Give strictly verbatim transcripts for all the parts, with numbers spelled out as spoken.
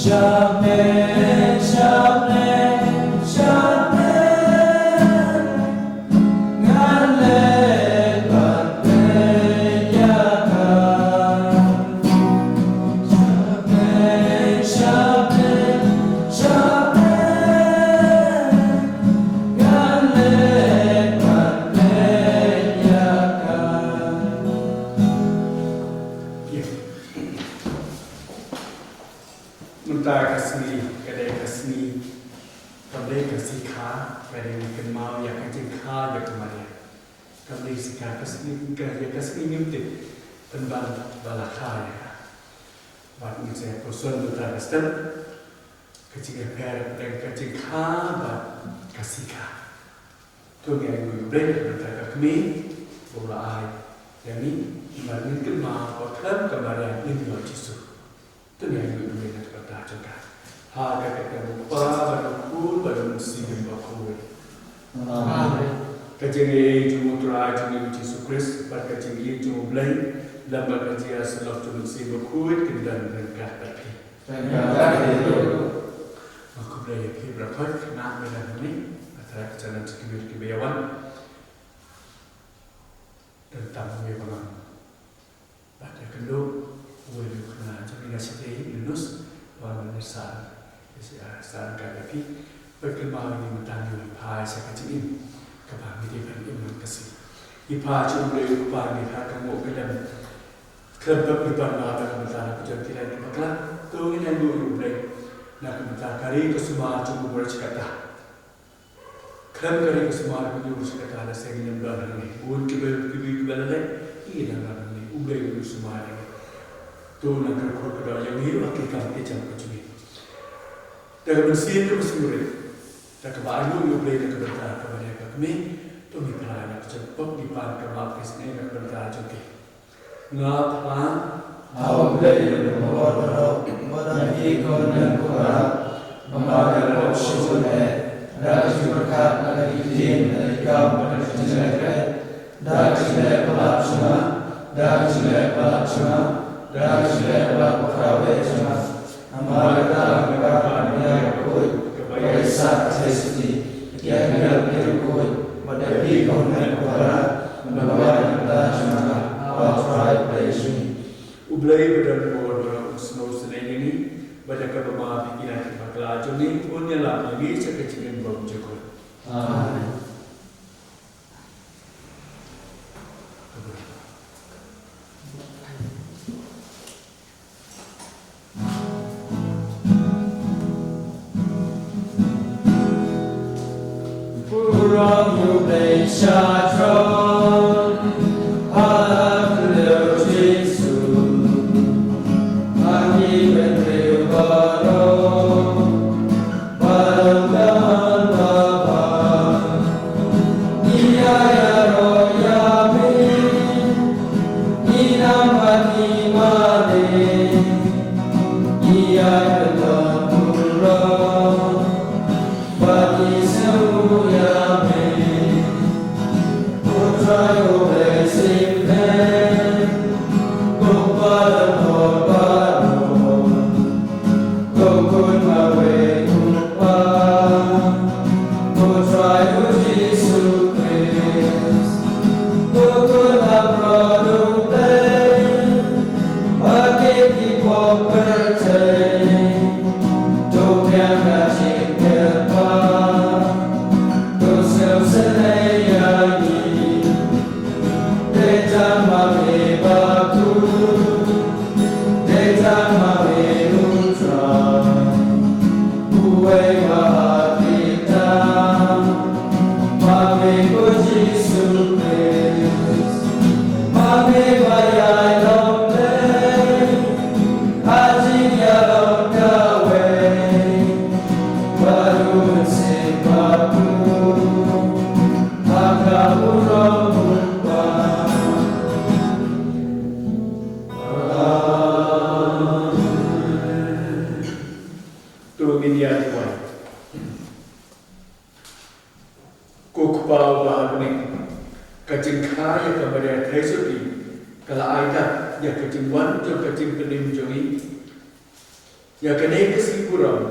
Shalom, shalom, shalom. Ngan leh ban peit ïa ka. Shalom, shalom, shalom. Ngan leh ban peit ïa ka. Mynta ka sngi ka dei ka sngi, ka dei ka sngi kha, ka dei ka kynmaw ïa ka jingkha ïa ka Maria. Ka dei sngi kha, ka sngi ka, ïa ka sngi ngim tip pynban ba la kha ïa ka. Bad ngin sa ïa puson mynta ka step, ka jingïapher pdeng ka jingkha bad ka sngi kha. To ngin ai nguh ïa U Blei na ka bynta ka kmie ba u la ai ïa ngi, namar ngin kynmaw ba khlem ka Maria ngim ïoh Jisu. To ngin ai nguh ïa U Blei na ka bynta jong ka. Ha ka kyrteng U Kpa bad U Khun bad U Mynsiem Bakhuid. Amen. Ka jingïeit jong U Trai jong ngi U Jisu Khrist bad ka jingïeit jong U Blei lem bad ka jingïasyllok jong U Mynsiem Bakhuid kin don ryngkat bad phi. Nga khublei ïa phi baroh, khynnah ba ïadon hangne, nga tharai ka jan jong ki kiba ïa wan. Don tang uwei ba ngam bat ïakynduh, uwei u khynnah jong ngi na shatei, Yunus, ba wan ban ïasah, ïasah ryngkat bad phi. Bad kynmaw ïa ngi mynta ngin ïa phai sha ka jingim kaba ngi dei ban im man ka sngi. Ngi phai sha U Blei U Kpa, ngi phai ka nguh ka dem. Khlem pep ngi pan na ka bynta na ka jong ki lait ki bakla. To ngin ai nguh ïa U Blei na ka bynta ka ri ka sumar jong u barit shi katta. Khlem ka ri ka sumar ka jong u barit shi katta lehse ngin ym don hangne. Bun kiba, kiba, kiba la leit, ki dang don hangne. U Blei u sumar ïa ngi. To na ka khot ka dei ïa ngi, ïa ki kam ki jam ka jong ngi. Da ka mynsiem kaba sngewrit, da kaba ai nguh ïa U Blei na ka bynta ka Maria ka kmie, to ngi phla ïa ka jingpop, ngi pan ka map ka isynei na ka bynta jong ki. Nga phla ha U Blei U Baroh, bad ha phi ko hynmen ko para, ba nga la pop shuh eh, da ka jingpyrkhat, da ka jingïeit, da ka jingkam, da ka jingleh khlem, da ka jingleh palat jong nga, da ka jingleh palat jong nga, da ka jingleh palat bakhraw eh jong nga. Namar kata nga kyrpad ïa ka Khuid kaba ïaisah ïa ka Jisu, ïa ka Khuid bad ïa phi ko hynmen ko para, ban duwai na ka bynta jong nga ha U Trai Blei jong ngi. U Blei ba don bor baroh un sngewsynei ïa ngi, bad da kaba ma phi ki lait ki bakla jong ngi un ïalam ïa ngi sha ka jingim ba bymjukut. Amen. To ngin ïa duwai. Ko Kpa uba ha bneng, ka jingkha ïa ka Maria Theisotti ka la ai dak ïa ka jingwan jong ka jingpynim jong ngi. Ïa kane ka sngi burom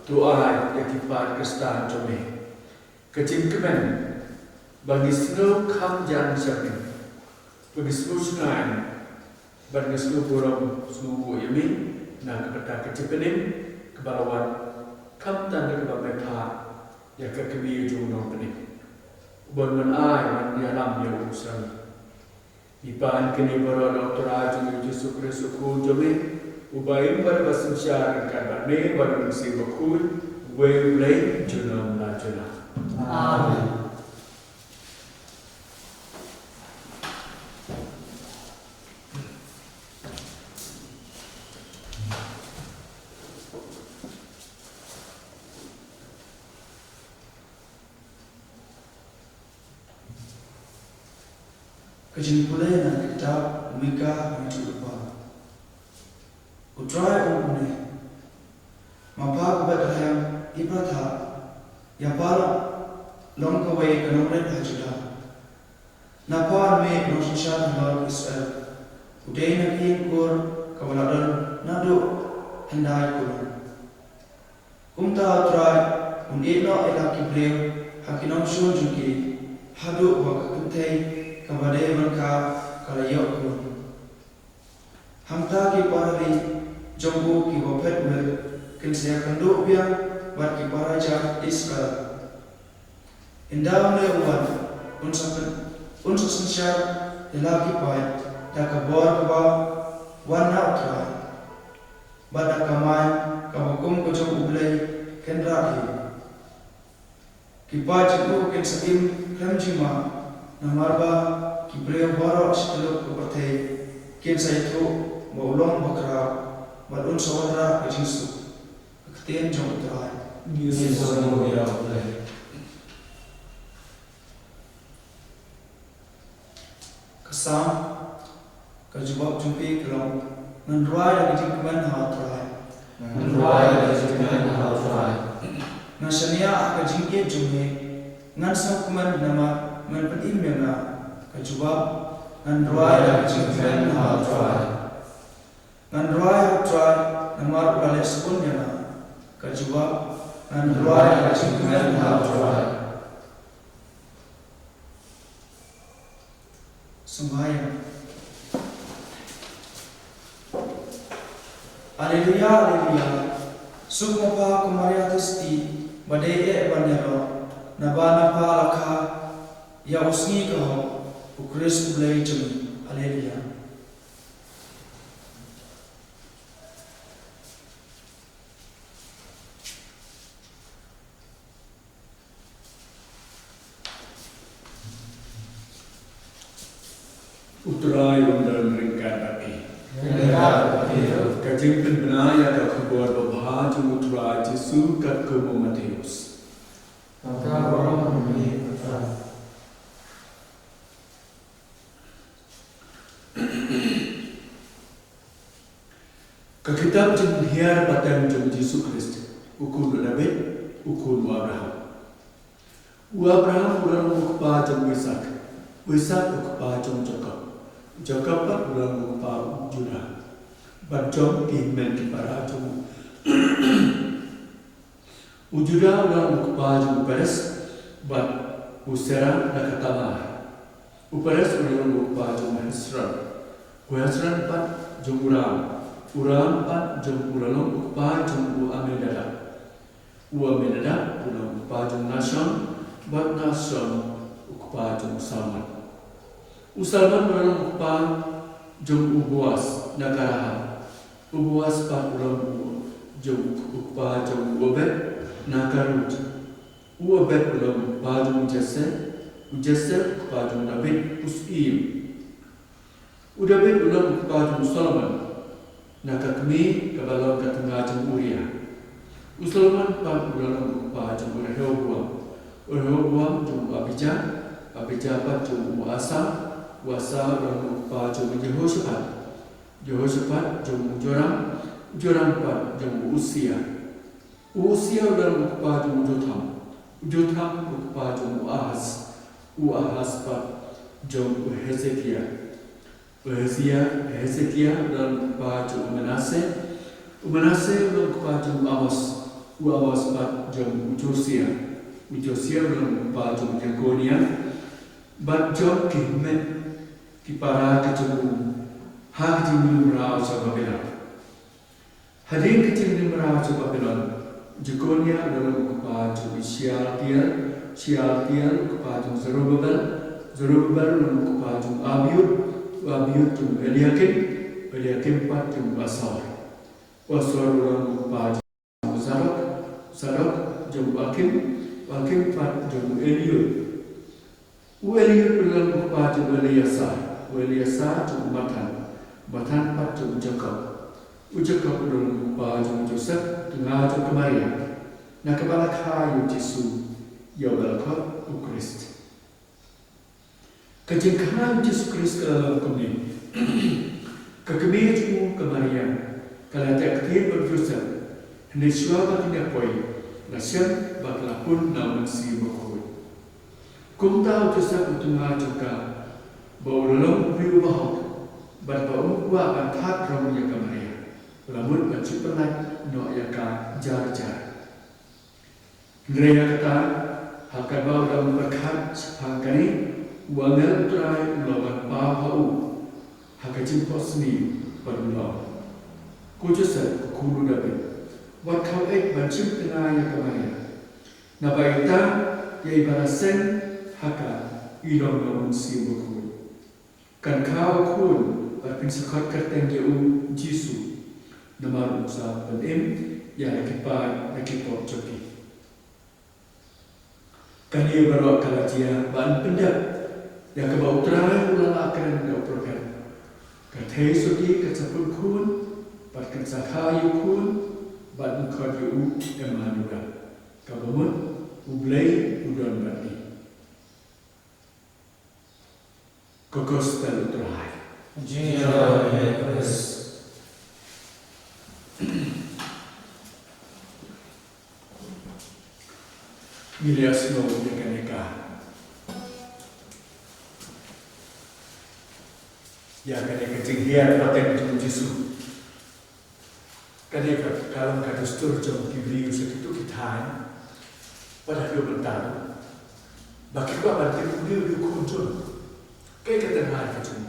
to ai ïa ki paid Khristan jong me ka jingkmen ba ngi sngew kham jan sha me, ba ngi sngew shngaiñ, bad ngi sngew burom, sngew nguh ïa me na ka bynta ka jingpynim kaba la wan, khamtam da kaba me phah ïa ka kmie jong u nongpynim, uban wan ai, wan ïalam ïa u sha ngi. Ngi pan kine baroh da u Trai jong ngi U Jisu Khrist, U Khun jong me, uba im bad uba synshar ryngkat bad me bad U Mynsiem Bakhuid, uwei U Blei junom la junom. Amen. Ka jingpule na ka kitab u Mika hynriew lypa. U Trai u ong kumne: Mapha ko Bethlehem Ephrathah, ïa pha long kawei ka nongrit ha Judah. Na pha un mih u nongsynshar halor Israel, u dei na ka ïing kur kaba la don naduh hyndai kurun. Kumta U Trai un ïehnoh ïa la ki briew ha ki nongshun jong ki, haduh ba ka kynthei kaba dei ban kha ka la ïoh khun. Hangta ki para ri jong u kiba phet wir kin sa ïakynduh biang bad ki para jait Israel. Ynda une u wan, un sa pyn-, un sa synshar ïa la ki paid da ka bor kaba wan na U Trai, bad da ka mai kaba kum ka jong U Blei kin rah hi. Ki paid jong u kin sa im khlem jingma, namar ba ki briew baroh shi tyllup ka pyrthei kin sa ïathuh ba u long bakhraw, bad un sa wanrah ka jingsuk. Ka ktien jong U Trai. Ngi sngewbha ïa U Blei. Ka Salm, ka jubab jong phi ka long: Ngan rwai da ka jingkmen ha U Trai. Ngan rwai da ka jingkmen ha U Trai. Ngan shaniah ha ka jingïeit jong me. Ngan sngewkmen namar men pynim ïa nga. Ka jubab: Ngan rwai da ka jingkmen ha U Trai. Ngan rwai ha U Trai namar u la leh sbun ïa nga. Ka jubab: Ngan rwai da ka jingkmen ha U Trai. Sngewbha ïa. Alleluia, alleluia. Suk ma pha ko Maria Theisotti, ba dei eh ban ïaroh, naba na pha la kha ïa u sngi ka hok, u Khrist U Blei jong ngi. Alleluia. U Trai un don ryngkat bad phi. Ryngkat bad phi ruh. Ka jingpynbna ïa ka khubor babha jong u Trai Jisu katkum u Mathaios. Ka burom ïa me, ko Trai. Ka kitab Jinghiar Pateng jong u Jisu Khrist, u khun u David, u khun u Abraham. U Abraham u la long u kpa jong u Isaak, u Isaak u kpa jong u Jakob, u Jakob pat u la long u kpa u Judah, bad jong ki hynmen ki para jong u. U Judah u la long u kpa jong u Perez, bad u Serah na ka Tamar. U Perez u la long u kpa jong u Hezron. U Hezron pat jong u Ram. U Ram pat jong u la long u kpa jong u Aminadab. U Aminadab u la long u kpa jong u Nashon, bad Nashon u kpa jong u Salmon. U Salmon u la long u kpa jong u Boaz na ka Rahab. U Boaz pat u la long u jong u kpa jong u Obed na ka Ruth. U Obed u la long u kpa jong u Jesse, u Jesse u kpa jong u David u syiem. U David u la long u kpa jong u Solomon na ka kmie kaba long ka tnga jong u Uriah. U Solomon pat u la long u kpa jong u Rehoboam, u Rehoboam jong u Abijah, Abijah pat jong u Asa, u Asa u long u kpa jong u Jehoshaphat, Jehoshaphat jong u Joram, Joram pat jong u Usia. U Usia u long u kpa jong u Jotham, u Jotham u kpa jong u Ahaz, u Ahaz pat jong u Hezekia. U Hezekia, Hezekia u long u kpa jong u Manasseh, u Manasseh u long u kpa jong u Amos, u Amos pat jong u Josia, u Josia u long u kpa jong u Jekonia. Bad jong ki hynmen ki para ki jong u ha ki jingmynraw sha Babilon. Hadien ka jingmynraw sha Babilon, Jekonia u la long u kpa jong u Shealtiel, Shealtiel u kpa jong u Zerubbabel, Zerubbabel u long u kpa jong u Abiud, u Abiud jong u Eliakim, u Eliakim pat jong u Asor. U Asor u long u kpa jong u Zadok, Zadok jong u Akim, u Akim pat jong u Eliud. U Eliud u long u kpa jong u Eleasar, u Eleasar jong u Mathan, Mathan pat jong u Jakob. U Jakob u long u kpa jong u Joseph, u tnga jong ka Maria, na kaba la kha ïa u Jisu, ïa uba la khot u Khrist. Ka jingkha ïa u Jisu Khrist ka la long kumne. Ka kmie jong u ka Maria ka la ïateh ktien bad u Joseph, hynrei shuwa ba kin ïa poi, la shem ba ka la pun na u Mynsiem Bakhuid. Kumta u Joseph u tnga jong ka, ba u la long u briew bahok, bad ba um kwah ban thad rong ïa ka Maria, u la mut ban shu pyllait noh ïa ka jar jar. Hynrei ïa kata, ha kaba u dang pyrkhat shaphang kane, u angel u Trai u la wan paw ha u ha ka jingphohsniew, bad u la ong, Ko Joseph, ko khun u Dabid, wat khaw eit ban shim tnga ïa ka Maria, naba ita ïa iba la seng ha ka i long na u Mynsiem Bakhuid. Kan kha u khun bad phin sa khot kyrteng ïa u Jisu, namar un sa pynim ïa la ki paid na ki pop jong ki. Kane baroh ka la jia ban pyndep ïa kaba u Trai u la lah kren da u prophet. Ka thei sotti kan sa pun khun, bad kan sa kha ïa u khun, bad yn khot ïa u Emmanuel, kaba mut, U Blei u don bad ngi. Ka Gospel u Trai. Jingïaroh ïa u Khrist. Ngi la ïasnoh ïa kane ka, ïa kane ka jinghiar pateng jong u Jisu. Kane ka, ka long ka dustur jong ki briew sha kito ki thaiñ. Bad haduh mynta ruh, ba ki kwah ban tip u briew u khun jong, kaei ka tnga ka jong,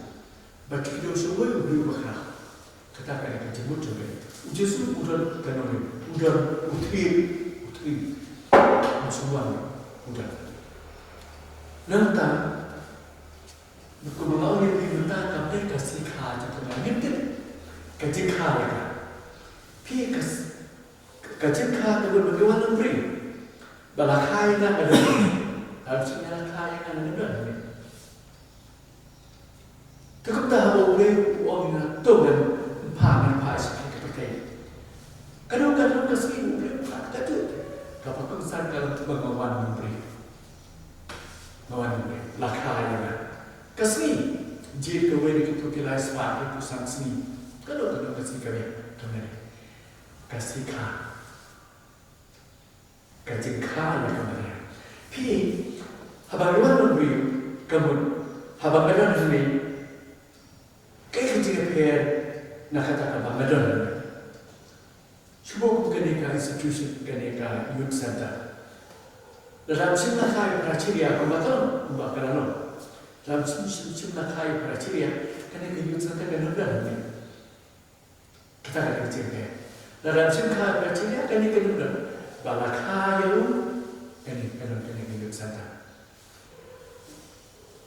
ba ki kdew sha uwei u briew bakhraw. Kata kane ka jingmut jong ki. U Jisu u don kano ne, u don u thir, u thir. U shu wan, u don. Nangta, kumba nga ong ïa phi mynta, kam dei ka sikha jong ka Maria. Ngim tip ka jingkha ïa ka. Phi, ka s-, ka jingkha ka mut ba ngi wan nongbriew. Ba la kha ïa nga nga don. Lada la kha ïa nga nga don. Te kumta haba U Blei u ong ïa nga, to ngan phah, ngan phah sha phi ka pyrthei. Kano kano ka sngi U Blei u phah ka jingkha. Kaba kongsan ka long ba nga wan nongbriew. Nga wan nongbriew. La kha ïa nga. Ka sngi, jied kawei na kito ki lai spah hynriewphew san sngi. Kano kano ka sngi ka biang, ka biang. Ka sikha. Ka jingkha ïa ka Maria. Phi, haba ngi wan nongbriew, ka mut, haba nga don hangne, kaei ka jingïapher na kata kaba nga don hangne? Shu buh kum kane ka institution, kane ka youth center. Lada ym shym la kha ïa u Para Chiria, kumba ka long, kumba ka la long. Lada ym shym, shym, shym la kha ïa u Para Chiria, kane ka youth center kan ym don hangne. Kata ka dei ka jingpher. Lada ym shym kha ïa u Para Chiria, kane kan ym don. Ba la kha ïa u, kane, kane, kane ka youth center.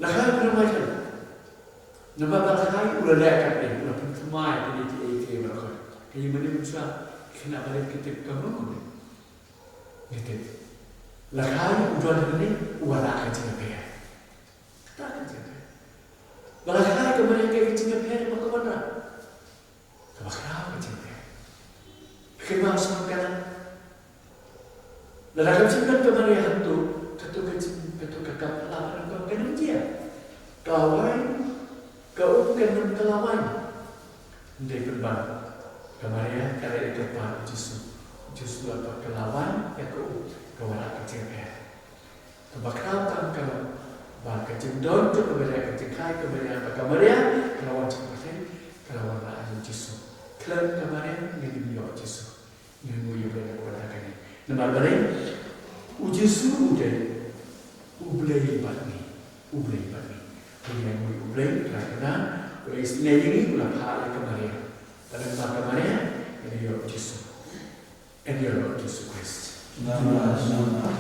La kha ïa u Para Michael. Namar ba la kha ïa u, u la leh katne, u la pynthymmai ïa kine kiei kiei baroh. Ka ïing mane mynshuwa, ki khynnah barit ki tip kumno kumno. Ngi tip. La kha ïa u, u don hangne, u wanrah ka jingïapher. Kata ka jingïapher. Ba la kha ïa ka Maria, kaei ka jingïapher ba ka wanrah? Kaba khraw ka jingïapher. Phi kynmaw shuh ka, lada kam shym don ka Maria hangto, kato ka jing, kato ka kam phylla pyrkhat kam, kan ym Ka waiñ, ka um kan nym kylla waiñ. Hynrei pynban, ka Maria ka la ïakyrpad ïa u Jisu. U Jisu la pat kylla waiñ ïa ka um, ka wanrah ka jingeh. Kaba khraw tam ka long ba ka jingdon jong ka Maria, ka jingkha ka Maria, ba ka Maria ka la wan sha ka pyrthei, ka la wanrah ïa u Jisu. Khlem ka Maria ngim ïoh Jisu. Ngi ngui ïa U Blei na ka bynta kane. Namar balei? U Jisu u dei U Blei bad ngi. U Blei bad ngi. Ngi ngui U Blei, Trai Kynrad, u la isynei ïa ngi, u la phah ïa ka Maria. Bad lyngba ka Maria, ngin ïoh Jisu. Ngin ïoh Jisu Khrist. Namar, namar.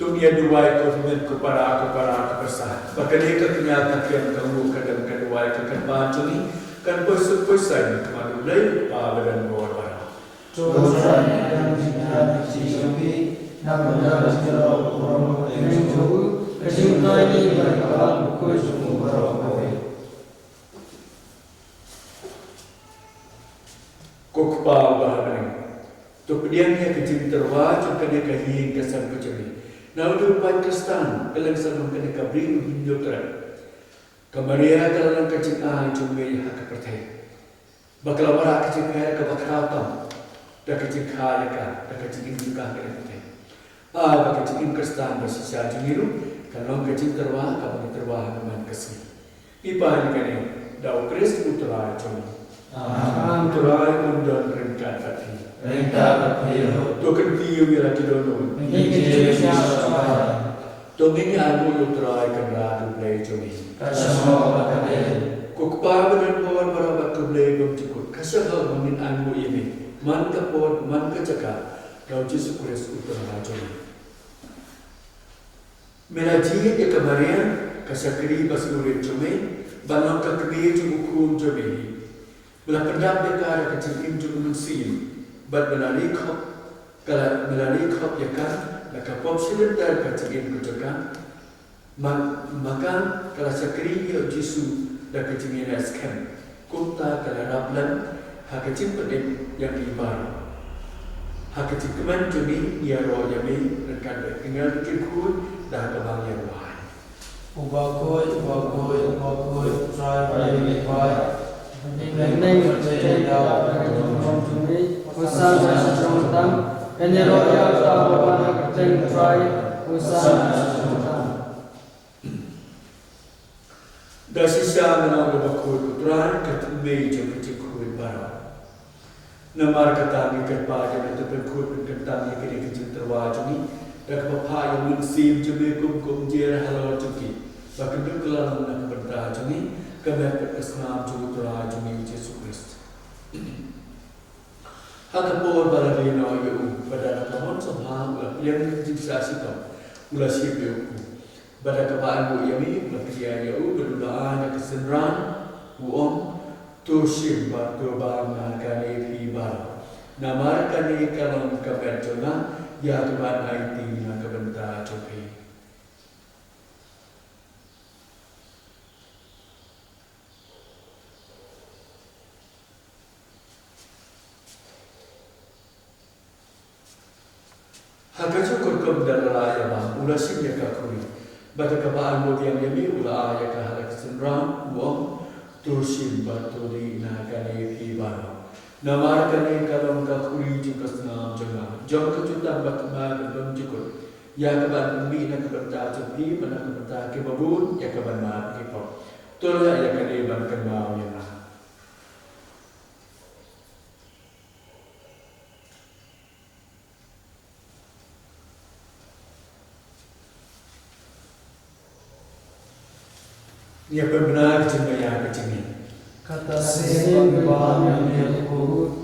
To ngin ïa duwai, ko hynmen ko para, ko para, ko pyrsa, ba kane ka kñia ka kñiang ka nguh ka dem ka duwai ka kyrpad jong ngi kan poi suk poi saiñ ha khmat U Blei U Kpa ba don bor baroh. To Trai, ïa ka jingkñia ka kti jong ngi na ka bynta ka jingïaroh burom bad ka jong U, ka jingmyntoi ïa ngi bad ïa ka balang bakhuid jong U baroh kawei. Ko Kpa uba ha bneng, to pdiang ïa ka jingtyrwa jong kane ka ïing ka sem ka jong ngi. Na u dei u paid Khristan, kylleng sawdong kane ka Bri U Hynñiewtrep, ka Maria ka la long ka jingai jong me ha ka pyrthei, ba ka la wanrah ka jingkyrkhu kaba khraw tam da ka jingkha ïa ka, da ka jingim jong ka ha kane ka pyrthei. Ai ba ka jingim Khristan ba shisha jong ngi ruh kan long ka jingtyrwa kaba ngi tyrwa ha ka man ka sngi. Ngi pan ïa kane da U Khrist U Trai jong ngi. Amen. U Trai un don ryngkat bad phi. Ryngkat bad phi ruh. To kynti ïa la ki dohnud. Ngi kynti ïa la ki dohnud. To ngin ïa ainguh ïa U Trai Kynrad U Blei jong ngi. Ka sngewbha ka dei. Ko Kpa ba don bor baroh bad ko Blei bymjukut, ka sngewbha ba ngin ainguh ïa me man ka por man ka jaka da U Jisu Khrist U Trai jong ngi. Me la jied ïa ka Maria ka shakri basngewrit jong me ban long ka kmie jong U Khun jong me hi. Me la pyndap ïa ka da ka jingim jong U Mynsiem bad me la leh khop, ka la, me la leh khop ïa ka na ka pop shilynter ka jingim ka jong ka. Ma, ma ka, ka la shakri ïa U Jisu da ka jingïaleh skhem. Kumta ka la rap lem ha ka jingpynim ïa ngi baroh. Ha ka jingkmen jong ngi ngi ïaroh ïa me ryngkat bad ki angel ki khuid da kaba ngi ïa duwai. Uba khuid, uba khuid, uba khuid, Trai Blei u Blei. Bad ïa ka bneng bad ka jingïada bad ka jingburom jong me. Hosanna sha ka jong ka tam. Kan ïaroh ïa uta uba wan ha ka kyrteng u Trai. Hosanna sha ka jong ka tam. Da shisha me long uba khuid ko Trai, ka tynmei jong ka jingkhuid baroh. Namar kata ngi kyrpad ïa me to pynkhuid pynkyntang ïa kane ka jingtyrwa jong ngi da kaba phah ïa U Mynsiem jong me kum ka umjer halor jong ki, ba kin duh kylla na ka bynta jong ngi, ka met bad ka snam jong U Trai jong ngi U Jisu Khrist. Ha ka por ba la ri noh ïa u, ba da la ka mon sngewbha u la pdiang ïa ka jingshah shitom, u la shim ïa u. Bad da kaba ainguh ïa me, u la pdiang ïa u, bad u la ai da ka synran, u ong, to shim bad to bam na kane phi baroh. Namar kane ka long ka met jong nga, ïa kaban aiti na ka bynta jong phi. Ha kajuh ka rukom da la lah ïa bam, u la shim ïa ka khuri. Bad da kaba ainguh biang ïa me, u la ai ïa ka ha la ka synran, u ong, to shim bad to dih na kane phi baroh. Namar kane ka long ka khuri jong ka snam jong nga, jong ka jutang bathymmai bad bymjukut, ïa kaban pynmih na ka bynta jong phi bad na ka bynta kiba bun, ïa kaban mad ki pop. To leh ïa kane ban kynmaw ïa nga. Ngi ïa pynbna ka jingmaïa ka jong ngi. Kata shisien ngi bam ïa une u kpu,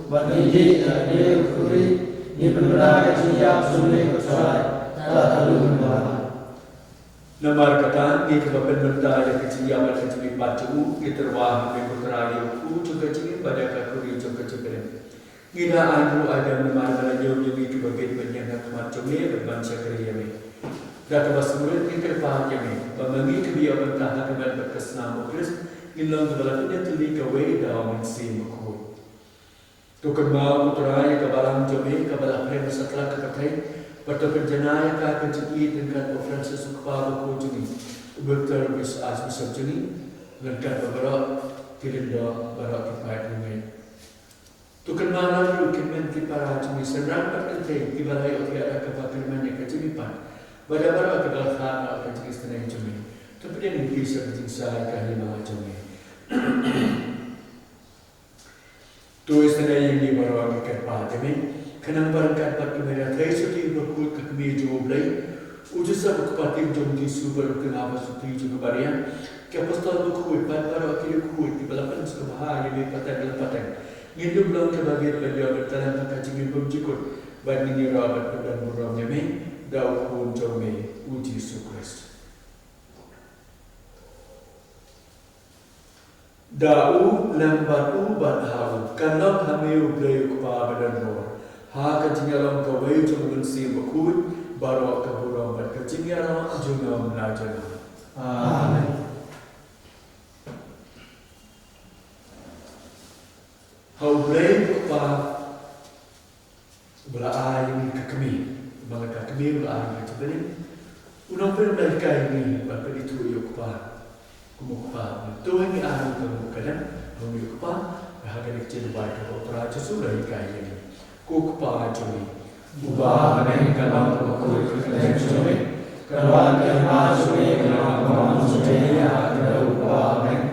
bad ngi dih ïa une u khuri, ngi pynbna ka jingïap jong une, ko Trai, tad haduh mynba. Namar kata, ngi kwah ban pynbna ïa ka jingïap bad ka jingmihpat jong u, ngi tyrwa ha me ko Trai, ïa u kpu jong ka jingim bad ïa ka khuri jong ka jingpynim. Ngi da ai ruh ai dam namar ba la ñiew ïa ngi kiba bit ban ïeng ha khmat jong me bad ban shakri ïa me. Da kaba sngewrit ngi kyrpad ïa me ba ma ngi kiba ïoh bynta ha ka met bad ka snam u Khrist ngin long kiba la pynïatylli kawei da u Mynsiem Bakhuid. To kynmaw ko Trai ïa ka balang jong me kaba la phrem satlak ka pyrthei, bad to pynjanai ïa ka ha ka jingïeit ryngkat u Francis u Kpa Bakhuid jong ngi, u Victor Archbishop jong ngi, ryngkat bad baroh ki lyngdoh, baroh ki paid rymmiet. To kynmaw ruh ki kmie ki para jong ngi, synran bad kynthei kiba la ïoh thiah da kaba kyrmen ïa ka jingmihpat, bad ïa baroh kiba la thiah da ka jingisynei jong me. To pdiang ïa ki sha ka jingshai ka hima jong me. To isynei ïa ngi baroh, ngi kyrpad ïa me, khnang ba ryngkat bad ka Maria Theisotti bakhuid ka kmie jong U Blei, u Joseph u kpa tieng jong U Jisu bad u khynnah ba sutri jong ka Maria, ki apostol bakhuid bad baroh ki riewkhuid kiba la pynsngewbha ïa me pateng la pateng, ngin ym long kiba bit ban ïoh ban tyrang ha ka jingim bymjukut, bad ngin ïaroh bad pynbna burom ïa me da u Khun jong me, U Jisu Khrist. Da u, lem bad u, bad ha u, kan long ha me U Blei U Kpa badonbor, ha ka jingïalong kawei jong U Mynsiem Bakhuid, baroh ka burom bad ka jingïaroh junom la junom. Amen. Ha U Blei U Kpa, uba la ai ïa ngi ka kmie, uba la ka kmie uba la ai ïa ngi ka jabieng. U Nongpynim u la hikai ïa ngi ban pynithuh ïa U Kpa kum U Kpa. To ngin ai ka nguh ka dem ha une U Kpa, ha kane ka jingduwai kaba U Trai Jisu u la hikai ïa ngi. Ko Kpa jong ngi, uba ha bneng, kan long bakhuid ka kyrteng jong me, kan wan ka hima jong me, kan long ka mon jong me ha ka khyndew uba ha bneng.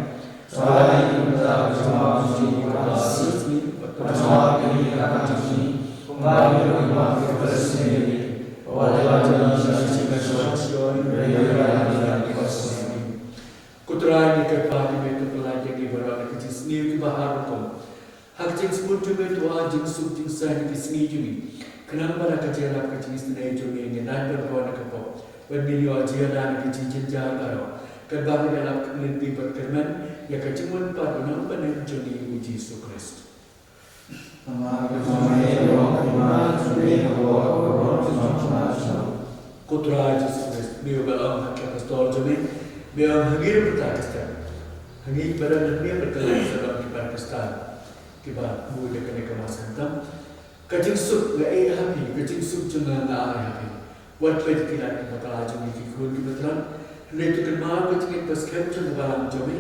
Trai, kumta ka jingma jong ngi ka la shisha, bad ka jingma ka ngi ka kam jong ngi, kumba ngi ruh ngi ïoh ïa ka jingma ka ngi, wat la ka jingma ka ngi ka jingma ka ngi, Ko Trai, ngi kyrpad ïa me, to pyllait ïa ngi baroh da ka jingsniew kiba har rukom. Ha ka jingsbun jong me to ai jingsuk jingsaiñ ha ki sngi jong ngi, khnang ba da ka jingïarap ka jingisynei jong me ngin lait ban roi na ka pop, bad ngin ïoh jingïada na ki jingjynjar baroh, katba ngin ïalap kyrpang bad kyrmen ïa ka jingwan pat u Nong Bneng jong ngi U Jisu Khrist. Namar ka jong me ka long ka hima, ka jong me ka burom, ka burom jong me ka jong me. Ko Trai Jisu Khrist, me uba la ong ha ki apostol jong me, me ong ha ngi ruh mynta ka step, ha ngi kiba don hangne bad kylleng sa don ki para Khristan kiba mut ïa kane ka Mass Khamtam. Ka jingsuk nga ai ha phi, ka jingsuk jong nga nga ai ha phi. Wat peit ki lad kiba tla jong ngi ki khun kiba thrang, hynrei to kynmaw ka jingngeit ba skhem jong ka balang jong me,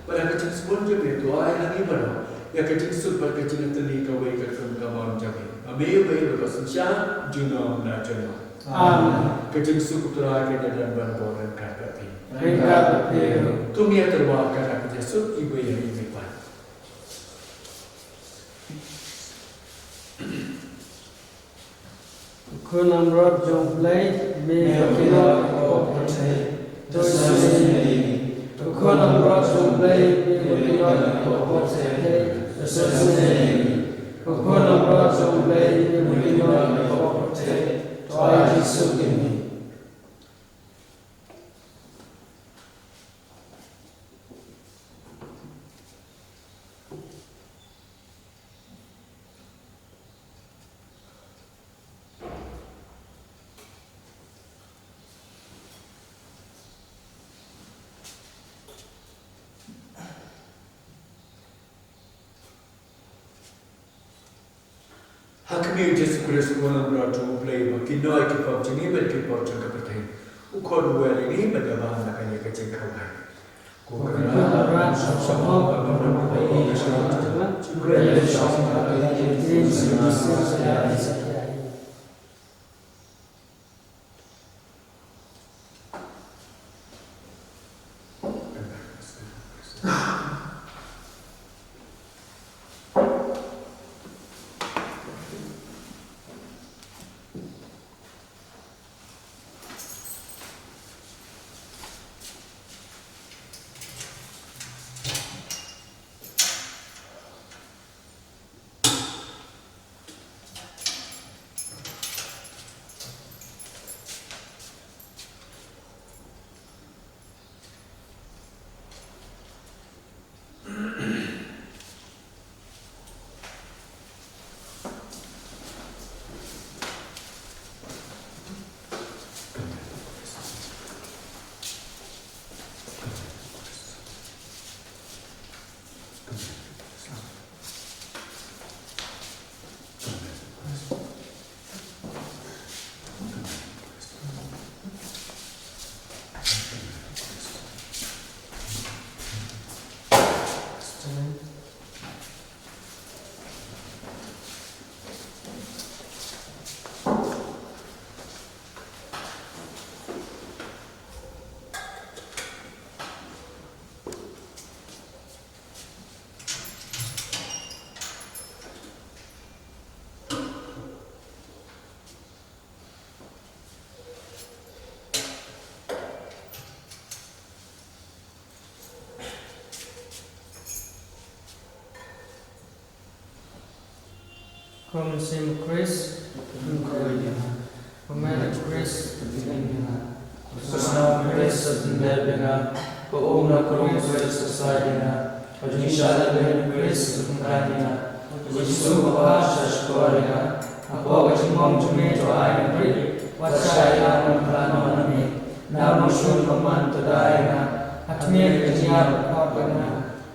bad ha ka jingsbun jong me to ai ha ngi baroh ïa ka jingsuk bad ka jingïatylli kawei katkum ka mon jong me. Ha me uba ïeit bad uba synshar junom la junom. Amen. Ka jingsuk U Trai kan ïadon bad ryngkat bad phi. Ryngkat bad phi. To ngin ïa tyrwa ka dak ka jingsuk iwei ha iwei pat. Ko Khun Lamrot jong U Blei, me uba kynnoh ïa ka pop ka pyrthei, to isynei ïa ngi. Ko Khun Lamrot jong U Blei, me uba kynnoh ïa ka pop ka pyrthei, to isynei ïa ngi. Ko Khun Lamrot jong U Blei, me uba kynnoh ïa ka pop ka pyrthei, to ai jingsuk ïa ngi. Ha khmih, Jisu Khrist, u Nongpynim jong U Blei, ba ki noi ki pop jong ngi bad ki pop jong ka pyrthei, u khot ruh ïa ngi ban ïa bam na kane ka jingkhawai. Ko Kynrad, Ko mynsiem Khrist, pynkhawai ïa nga. Ko met Khrist, pynbiang ïa nga. Ko snam Khrist, pynbiang ïa nga. Ko um na krung Khrist, said ïa nga. Ko jingshah lehbeiñ Khrist, pynkhawai ïa nga. Ko Jisu, ko ba shah shkor ïa nga. Hapoh ka jingmong jong me, to ai nongrim, wat shah ïa nga ban phla noh na me. Nang ym shun bymman, to da ïa nga. Ha khmih ka jingïap, khot ïa nga.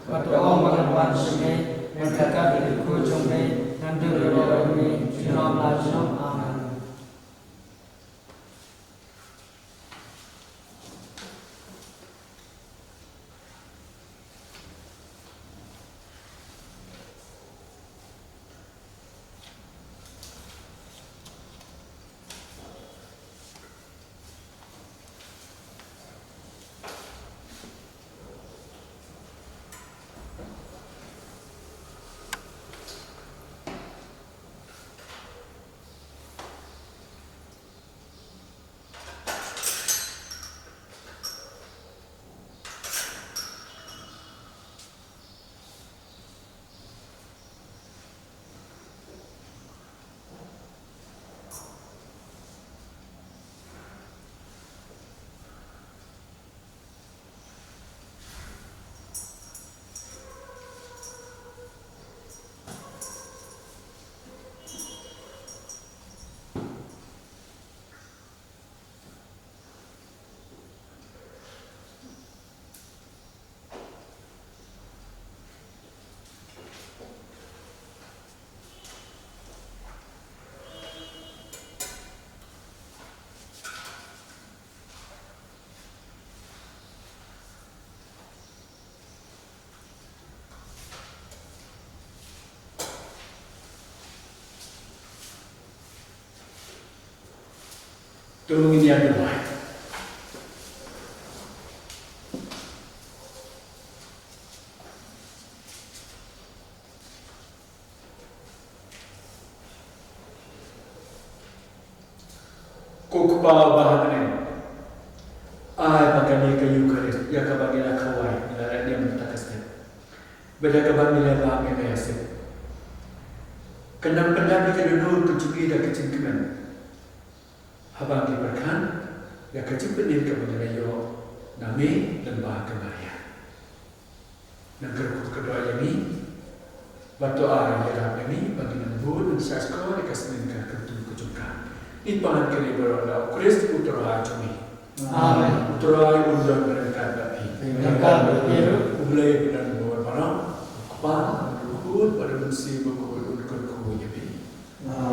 Bad to ong ba ngan wan sha me, ngan kyntait ïa ka kyrkhu jong me, ngan dup ïa ka me, junom la junom. Amen. To ngin ïa duwai. Ko Kpa uba ha bneng, ai ba kane ka Eukharist, ïa kaba ngi la khawai, ngi la leh niam mynta ka step, bad ïa kaba ngi la bam mynta ka step, kan nang pyndap ïa ka dohnud ka jong ngi da ka jingkmen, haba ngi pyrkhat ïa ka jingpynim kaba ngi la ïoh na me lyngba ka Maria. Nang kyrkhu kyrdoh ïa ngi, bad to ai ïarap ïa ngi ba ngin nang bud, nang shahshkor ïa ka sneng ka kyrteng ka jong ka. Ngi pan kane baroh da U Khrist U Trai jong ngi. Amen. U Trai un don ryngkat bad phi. Ryngkat bad phi ruh. U Blei un don bad baroh. U Kpa, U Khun bad U Mynsiem Bakhuid un kyrkhu ïa phi. Amen.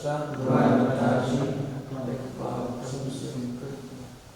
Khrist.